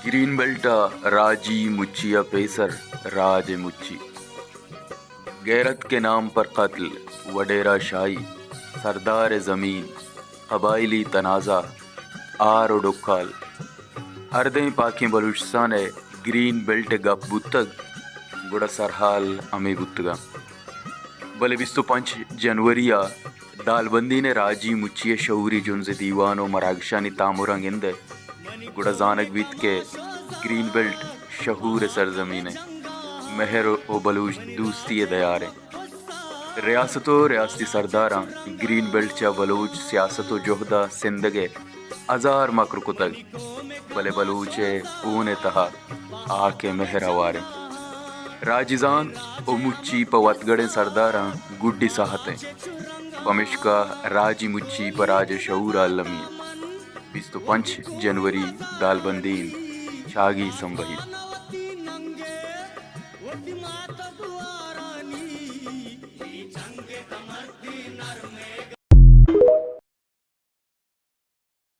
Green belt ءَ راجی مچی ءَ پیسر راج ءِ مچی۔ غیرت کے نام پر قتل، وڈیرہ شاہی، سردار زمین، قبائلی تنازعہ، آر و ڈکال۔ ہردیں پاکیں بلوچستان ءِ گرین بیلٹ ءِ گپ بوتگ، گڑا سرحال ہمے بوتگاں۔ بلے بیست و پنچ جنوری ءَ دالبندین ءِ راجی مچی ءِ شعوری جنز ءِ دیوان و مراگشانی تامراں گندئے، گڑا زانگ بیت کہ گرین بیلٹ شعور ءِ سرزمین ءِ مہر و بلوچ دوستی ءِ دیار ءِ۔ ریاست و ریاستی سرداراں گرین بیلٹ چہ بلوچ سیاست و جہد ءَ سندگ ءِ ہزار مکر کتگ، بلے بلوچ ءِ ہون ءِ تہا آک ءِ مہر ہوار انت۔ راجی زانت و مچی پہ وتگڑیں سرداراں گڈی ساہت انت، پمیشکا راجی مچی پہ راج ءِ شعور ءَ المی انت۔ بیست و پنچ جنوری، دالبندین، چاگی سمبہیت۔